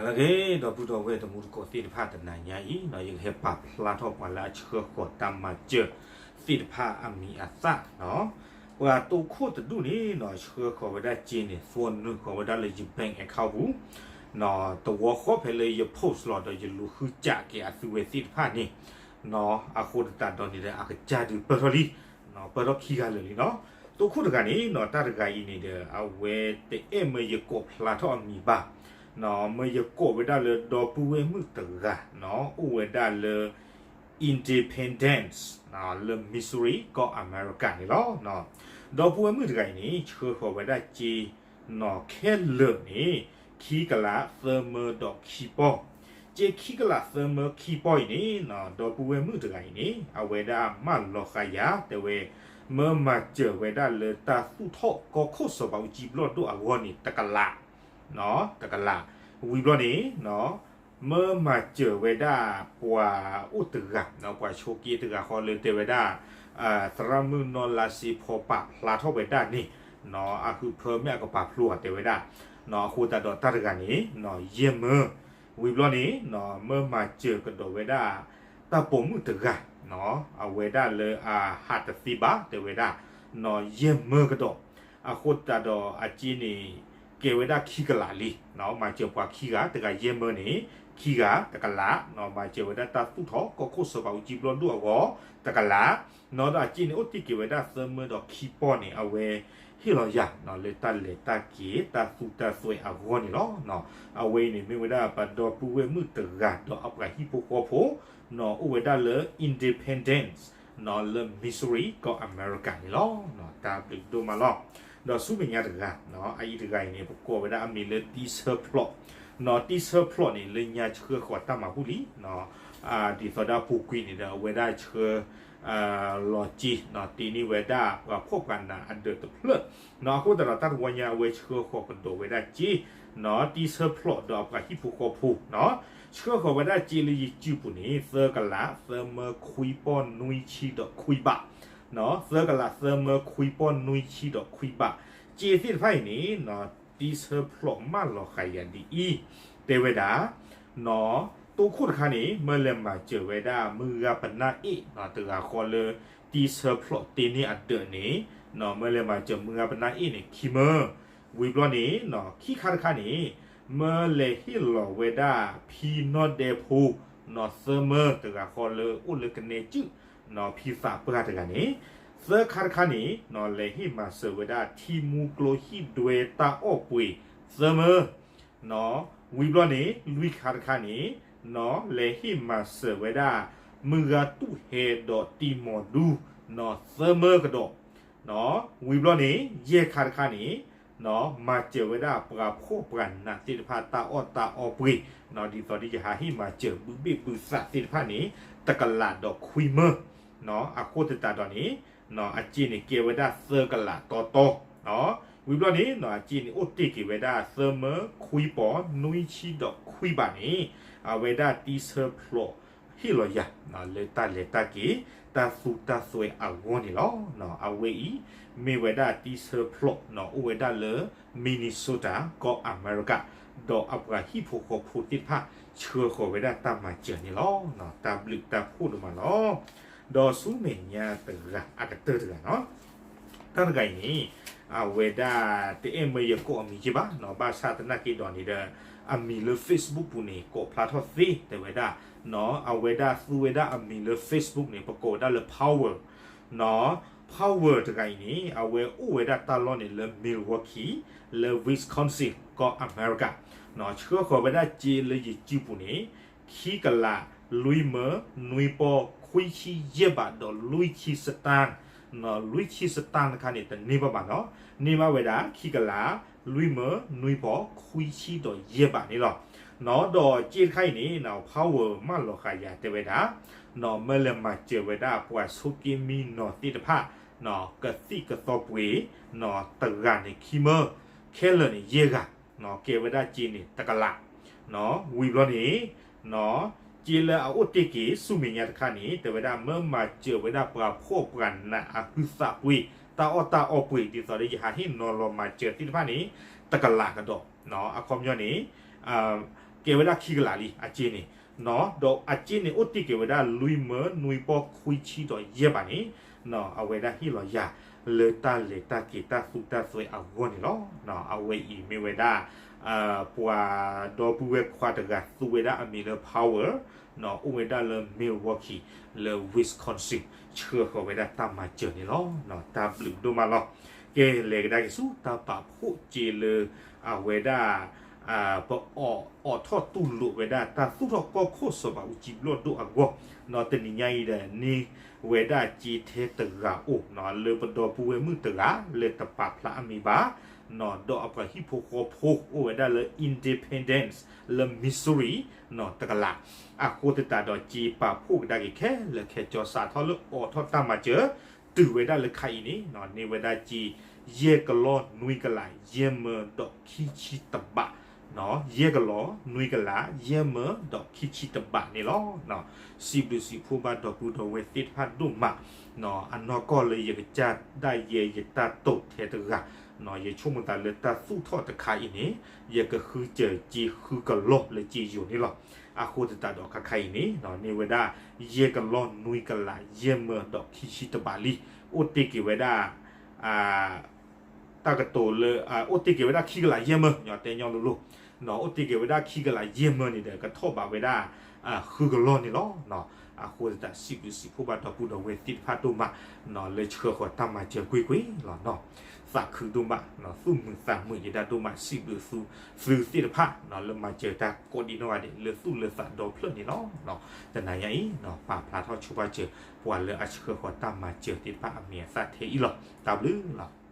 လၢအဂ့ၤ ဒီပုၢ်ဒီဝဲၢ်တံၤသကိးသ့ၣ်တဖၣ် တနၤညါအံၤ ယကဟဲပာ်ဖျါထီၣ်ပှၤလၢအဆှၢဃီၤတၢ်မၤစၢၤသ့ၣ်တဖၣ်အမံၤအသၣ်, ပှၤတိခိၣ်တဒူၣ်န့ၣ် ဆှၢဃီၤဝဲဒၣ်စ့န့ၣ် သွီနုာ်ဃီၤဝဲဒၣ်လၢယ bank account ပူၤ, သဝီဃီဖဲလၢယ post လီၤဒီးယလူၤဃုစးက့ၤအသုဝဲသ့ၣ်တဖၣ်န့ၣ်, အဃိသတးဒီးန့ၣ်ဒီး အကစၢ်ဒုးပၢၢ်ထီၣ်လံ, ပၢၢ်ထီၣ်ခံဂၤလၢာ်လံလီၤ. တိခိၣ်တဂၤန့ၣ် တၢ်တဂၤအံၤန့ၣ်ဒီး အဝဲတအဲၣ်မၢယကိးဖျါထီၣ်အမံၤဘၣ်, မၢယကိးဝဲဒၣ်လၢဒီပုၢ်ဝဲၢ်မုၣ်တဂၤ အိၣ်ဝဲဒၣ်လၢ Independence လၢ Missouri ကီၢ်အမဲရကၤန့ၣ်လီၤ. ဒီပုၢ်ဝဲၢ်မုၣ်တဂၤအံၤန့ၣ် ဆှၢဃီၤဝဲဒၣ်စ့ ခဲလၢာ်န့ၣ် ခံကလးသၢမၢဒီးခံပီၢ်, စ့ခံကလးသၢမၢခံပီၢ်အံၤန့ၣ် ဒီပုၢ်ဝဲၢ်မုၣ်တဂၤအံၤန့ၣ် အဝဲဒၣ်မၢလီၤဃာ်ယၤ တဲဝဲ မၢမၤစၢၤဝဲဒၣ်လၢတၢ်သူၣ်ထီၣ်ကီၢ်ခိၣ်စီၤဘးအူကၠံဘျီၣ်ဒိၣ်အဂီၢ်န့ၣ် တကလး, တကလး, ဝံၤဘျီန့ၣ် မၢမၤစၢၤဝဲဒၣ်ပှၤအိၣ်တဂၤ, ပှၤဆိးက့တဂၤဃီလၢတဲဝဲဒၣ် သရၣ်မုၣ်နီၢ်လါစ့ဖီပာ်ဖျါထီၣ်ဝဲဒၣ်န့ၣ်, အဃုဖၢမ့ၢ်အကပာ်ဖျါအီၤတဲဝဲဒၣ်, အဃိသတးဒီးတၢ်တဂၤန့ၣ် ယဲၢ်မၢ, ဝံၤဘျီန့ၣ် မၢမၤစၢၤကဒီးဝဲဒၣ် တၢ်ပိာ်မုၣ်တဂၤ, အဝဲဒၣ်လၢအဟးတသ့ဘၣ်တဲဝဲဒၣ်, ယဲၢ်မၢကဒီး, အဃိသတးဒီးအစ့န့ၣ် ကဲဝဲဒၣ်ခံကလးလံ, မၤစၢၤပှၤခံဂၤ, တဂၤယဲၢ်မၢန့ၣ် ခံဂၤတကလး, မၤစၢၤဝဲဒၣ်တၢ်သူၣ်ထီၣ်ကီၢ်ခိၣ်စီၤဘးအူကၠံဘျီၣ်ဒိၣ်အဂီၢ် တကလး, ဒီးအစ့န့ၣ်အိၣ်တ့ၢ်က့ၤဝဲဒၣ်သၢမၢဒီးခံပီၢ်န့ၣ် အဝဲဟ့ၣ်လီၤယၤ လၢတၢ်လဲၤတၢ်က့ၤ တၢ်သူတၢ်သွဲအဂီၢ်န့ၣ်လီၤ. အဝဲအံၤန့ၣ်မ့ၢ်ဝဲဒၣ်ပဒီပုၢ်ဝဲၢ်မုၣ်တဂၤဒီးအပှၤဟံၣ်ဖိဃီဖိ အိၣ်ဝဲဒၣ်လၢ Independence လၢ Missouri ကီၢ်အမဲရကၤန့ၣ်လီၤ. တၢ်ဘျုးဒိၣ်မးလီၤ. ဒီးဆူမဲာ်ညါတဂၤ, အအံၤတဂၤအံၤန့ၣ် ပကိးဝဲဒၣ်အမံၤလၢတံဆၢဖျိး, တံဆၢဖျိးန့ၣ် လၢညါဆှၢဃီၤတၢ်မၤဘူၣ်လံ ဒ်သိးဒၣ်ပူၤကွံာ်န့ၣ်ဒီး အဝဲဒၣ်ဆှၢ လီၤစ့ တ့န့ၢ်ဝဲဒၣ်ပှၤဖှီၣ်ပှၤနးအဒၢးတဖျၢၣ်, အဃိသတးဒီးတၢ်တဝီညါအဝဲဆှၢဃီၤကဒီးဝဲဒၣ်စ့, တံဆၢဖျိးဒီးအပှၤဟံၣ်ဖိဃီဖိ, ဆှၢဃီၤဝဲဒၣ်စ့လၢယစုပူၤန့ၣ် သၢကလးသၢမၢခွံပီၢ်နွံဆံဒီးခွံဘး, သၢကလးသၢမၢခွံပီၢ်နွံဆံဒီးခွံဘး, စ့သ့ၣ်တဖၣ်အံၤန့ၣ် တံဆၢဖျိးမၢလီၤဃာ်ယၤဒ်အံၤ, တဲဝဲဒၣ် တိခိၣ်တခါန့ၣ် မၢလဲၤမၤစၢၤဝဲဒၣ်မုၢ်ဂၤပနၢ်အ့ၣ် တဂၤဃီလၢ တံဆၢဖျိးတ့န့ၢ်အဒၢးန့ၣ်, မၢလဲၤမၤစၢၤမုၢ်ဂၤပနၢ်အ့ၣ်န့ၣ် ခံမၢ, ဝံၤဘျီန့ၣ် ခံခါတခါန့ၣ် မၢလဲၤဟ့ၣ်လီၤဝဲဒၣ်ဖံနီၢ်ဒဲဖိ သၢမၢတဂၤဃီလၢအိၣ်လၢကနဲစုၣ် ဖံသးပှၢ်တဂၤန့ၣ်, သၢခါတခါန့ၣ် လဲၤဟ့ၣ်မၤစၢၤဝဲဒၣ်ထံမူကျိဟံၣ်ဒွဲတၢ်အီၣ်ပှ့ၤ သၢမၢ ဝံၤဘျီန့ၣ် လွံၢ်ခါတခါန့ၣ် လဲၤဟ့ၣ်မၤစၢၤဝဲဒၣ် မုၢ်ဂၤတူၢ်ဟဲဒီးတံၤမီၤဒူ သၢမၢကဒီး, ဝံၤဘျီန့ၣ် ယဲၢ်ခါတခါန့ၣ် မၤစၢၤဝဲဒၣ်ပှၤဖှီၣ်ပှၤနးသ့ၣ်တဖၣ်တၢ်အီၣ်တၢ်အီပှ့ၤ, ဒ်သိးဒီးယဟးဟ့ၣ်မၤစၢၤဘုဘ့ၣ်ဘုသးသ့ၣ်တဖၣ်န့ၣ် တကလးဒီးခွံမၢ, အဃိသတးဒီးန့ၣ် အစ့န့ၣ်ကဲဝဲဒၣ်သၢကလးတီတီ, ဝံၤဘျီန့ၣ် အစ့န့ၣ်အိၣ်တ့ၢ်က့ၤဝဲဒၣ် သၢမၢခွံပီၢ်နွံဆံဒီးခွံဘးန့ၣ် အဝဲဒၣ်တံဆၢဖျိးဟ့ၣ်လီၤယၤ လၢတၢ်လဲၤတၢ်က့ၤ တၢ်သူတၢ်သွဲအဂီၢ်န့ၣ်လီၤ. အဝဲအံၤ မ့ၢ်ဝဲဒၣ်တံဆၢဖျိး အိၣ်ဝဲဒၣ်လၢ Minnesota ကီၢ်အမဲရကၤ, ဒီးအပှၤဟံၣ်ဖိဃီဖိသ့ၣ်တဖၣ် ဆှၢဃီၤဝဲဒၣ်တၢ်မၤစၢၤန့ၣ်လီၤ. တၢ်ဘျုးတၢ်ဖှိၣ်ဒိၣ်မးလီၤ. ဒီးဆူမဲာ်ညါတဂၤ အကတၢၢ်တဂၤနီၤ, တၢ်တဂၤအံၤန့ၣ် အဝဲဒၣ်တအဲၣ်မၢယကိးအမံၤက့ဘၣ်နီၤ, ဘၣ်ဆၣ်သနာ်က့ဒီးန့ၣ်ဒီး အမံၤလၢ Facebook ပူၤန့ၣ် ကိးဖျါထီၣ်သ့ တဲဝဲဒၣ်နီၤ, အဝဲဒၣ်သူဝဲဒၣ်အမံၤလၢ Facebook န့ၣ် ပကိးဝဲဒၣ်လၢ Power နီၤ, Power တဂၤအံၤန့ၣ် အဝဲအိၣ်ဝဲဒၣ်တၢ်လီၢ်န့ၣ်လၢ Milwaukee လၢ Wisconsin ကီၢ်အမဲရကၤ, ဆှၢဃီၤဝဲဒၣ်စ့လၢယစုပူၤန့ၣ် ခံကလး လွံၢ်မၢ နွံပီၢ် ခွံဆံယဲၢ်ဘး ဒီးလွံၢ်ဆံစတၢၣ်, လွံၢ်ဆံစတၢၣ်တခါန့ၣ် တန့ၢ်ဘၣ်ဘၣ်နီၤ, န့ၢ်ဘၣ်ဝဲဒၣ် ခံကလး လွံၢ်မၢ နွံပီၢ် ခွံဆံဒီးယဲၢ်ဘးန့ၣ်လီၤ. ဒီးစ့တခါအံၤန့ၣ် Power မၢလီၤဃာ်ယၤတဲဝဲဒၣ် မၢလဲၤမၤစၢၤဝဲဒၣ်ပှၤဆိးက့မံနီၤသ့ၣ်တဖၣ် ကသံၣ်ကသီပှ့ၤ တဂၤန့ၣ်ခံမၢ, ခဲလၢာ်န့ၣ်ယဲၢ်ဂၤ ကဲဝဲဒၣ်စ့န့ၣ်တကလး, ဝံၤဘျီန့ၣ် စ့လၢအအိၣ်တ့ၢ်က့ၤဆူမဲာ်ညါတခါန့ၣ် တဲဝဲဒၣ်မၢမၤစၢၤဝဲဒၣ်ပှၤဖှီၣ်ပှၤနးအဟုသးပှ့ၤ တၢ်အီၣ်တၢ်အီပှ့ၤ ဒ်သိးဒီးယဟးဟ့ၣ်နီၤလီၤမၤစၢၤသ့ၣ်တဖၣ်န့ၣ် တကလးကဒီး, အခီပညီန့ၣ် ကဲဝဲဒၣ်ခံကလးလံ အစ့န့ၣ်, ဒီးအစ့န့ၣ်အိၣ်တ့ၢ်က့ၤဝဲဒၣ်လွံၢ်မၢနွံပီၢ်ခွံဆံဒီးယဲၢ်ဘးန့ၣ်, အဝဲဒၣ်ဟ့ၣ်လီၤယာ်လၢတၢ်လဲၤတၢ်က့ၤတၢ်သူတၢ်စွဲအဂီၢ်န့ၣ်လီၤ. အဝဲအံၤမ့ၢ်ဝဲဒၣ် ပှၤဒီပုၢ်ဝဲၢ်ခွါတဂၤသူဝဲဒၣ်အမံၤလၢ Power, အိၣ်ဝဲဒၣ်လၢ Milwaukee လၢ Wisconsin ဆှၢဃီၤဝဲဒၣ်တၢ်မၤစၢၤန့ၣ်လီၤ. တၢ်ဘျုးဒိၣ်မးလီၤ. ကဲ လဲၤကဒါက့ၤဆူတၢ်ပာ်ဖှိၣ်စ့လၢ အဝဲဒၣ် ပအီၣ်ထီၣ်တူၢ်လိာ်ဝဲဒၣ်တၢ်သူၣ်ထီၣ်ကီၢ်ခိၣ်စီၤဘးအူကၠံဘျီၣ်ဒိၣ်အဂီၢ်, တနံၤညါအံၤဒီးန့ၢ်ဝဲဒၣ်စ့ထဲတဂၤအိၣ် လၢပဒီပုၢ်ဝဲၢ်မုၣ်တဂၤလၢတပာ်ဖျါအမံၤဘၣ်, ဒီးအပှၤဟံၣ်ဖိဃီဖိအိၣ်ဝဲဒၣ်လၢ Independence လၢ Missouri တကလး, အဃိသတးဒီးစ့ပာ်ဖှိၣ်ကဒါက့ၤခဲလၢာ်ခဲဆ့စးထီၣ်လၢအိးထီၣ်တၢ်မၤစၢၤ တုၤဝဲဒၣ်လၢခါအံၤန့ၣ် န့ၢ်ဝဲဒၣ်စ့ ယဲၢ်ကလီၢ်နွံကလးယဲၢ်မၢဒီးခံဆံတဘး, ယဲၢ်ကလီၢ်နွံကလးယဲၢ်မၢဒီးခံဆံတဘးန့ၣ်လီၤ. စံးဘျုးစံးဖှိၣ်ဘၣ်ဒီပုၢ်ဒီဝဲၢ်သ့ၣ်တဖၣ်ဒိၣ်မး, အနီၢ်ကီၢ်လၢယကစၢ်ဒၣ်ယဲယတၢ်တိာ်ထဲတဂၤ, ယဆိကမိၣ်သးလၢတၢ်သူၣ်ထီၣ်တခါအံၤန့ၣ် ယကဃုစၢၤစ့ဃုကလီၢ်လၢစ့ယိၤန့ၣ်လီၤ. အဃိသတးဒီးခါခါအံၤန့ၣ် န့ၢ်ဝဲဒၣ်ယဲၢ်ကလီၢ်နွံကလးယဲၢ်မၢဒီးခံဆံတဘးလံ, အိၣ်တ့ၢ်က့ၤဝဲဒၣ် တၢ်ကတိၤလၢ အိၣ်တ့ၢ်က့ၤဝဲဒၣ်ခံကလးယဲၢ်မၢ တဲညီလိၤလိၤ, အိၣ်တ့ၢ်က့ၤဝဲဒၣ်ခံကလးယဲၢ်မၢန့ၣ်ဒီး ကထီၣ်ဘးဝဲဒၣ် ဃုကလီၢ်န့ၣ်လီၤ. အဃိသတးစံးဘျုးစံးဖှိၣ်ဘၣ်ဒီပုၢ်ဒီဝဲၢ်သ့ၣ်တဖၣ်ဒိၣ်မး လၢဆှၢဃီၤတၢ်မၤစၢၤကွ့ၢ်ကွ့ၢ်လီၤ. သးခုဒိၣ်မး, သူၣ်မုာ်သးမုာ်ယဲဒၣ်ဒိၣ်မး, စံးဘျုးသုသ့ၣ်တဖၣ် လၢမၤစၢၤတၢ်ကိးဒံးနီၢ်ဂၤဒဲး လၢသူၣ်လၢသးဒီဖျၢၣ်န့ၣ်လီၤ. တနၤညါအံၤ ပာ်ဖျါထီၣ်ဆိပာ်စၢၤ ပှၤလၢအဆှၢဃီၤတၢ်မၤစၢၤသ့ၣ်တဖၣ်အမံၤအသၣ်ထဲအံၤလီၤ. တၢ်ဘျုးလီၤ.